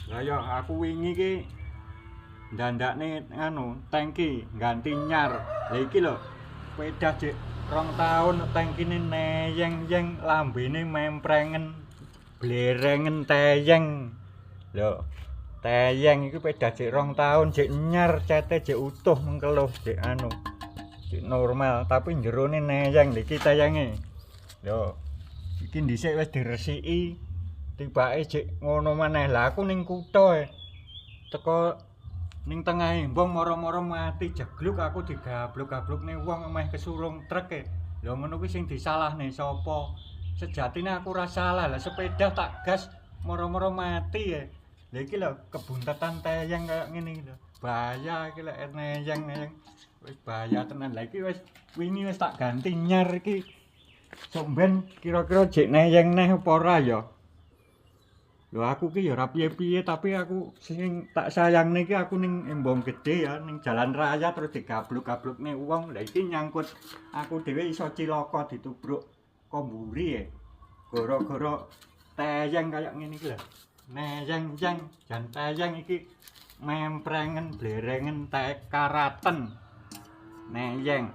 Lah ya aku wingi ki ndandakne nganu tangki ganti nyar. Lah iki lho sepeda jek 2 tahun tangkine neyeng-yeng, lambene memprengen, blerengen, teyeng. Lho, teyeng iki sepeda jek 2 tahun, jek nyar, cete jek utuh mengkeluh, jek anu. Jek normal, tapi jerone neyeng. Lha iki teyenge. Lho, iki dhisik wis diresiki, tibake jek ngono maneh. Lah aku ning kutha e. Teko ning tengah embong moro-moro mati jegluk, aku digabluk-gablukne wong meh kesurung truk e. Lha ngono kuwi sing disalahne sapa? Sejatine aku ora salah. Lah sepeda tak gas moro-moro mati e. Lha iki lho kebuntetan teyeng kaya ngene iki lho. Bahaya iki lek neyeng-neyeng. Wis bahaya tenan. Lah iki wis wingi wis tak ganti nyar iki. Sok ben kira-kira jek neyeng neh apa ora ya? Lho aku ki ya ora piye-piye, tapi aku sing tak sayangne iki aku ning embong gedhe ya, ning jalan raya terus digabluk-gablukne wong. Lah iki nyangkut aku dhewe iso cilaka ditubruk ko mburi e. Gara-gara teyeng kaya ngene iki lho. Neyeng-yeng, jan teyeng iki memprengen, blerengen, tek karaten. Neyeng.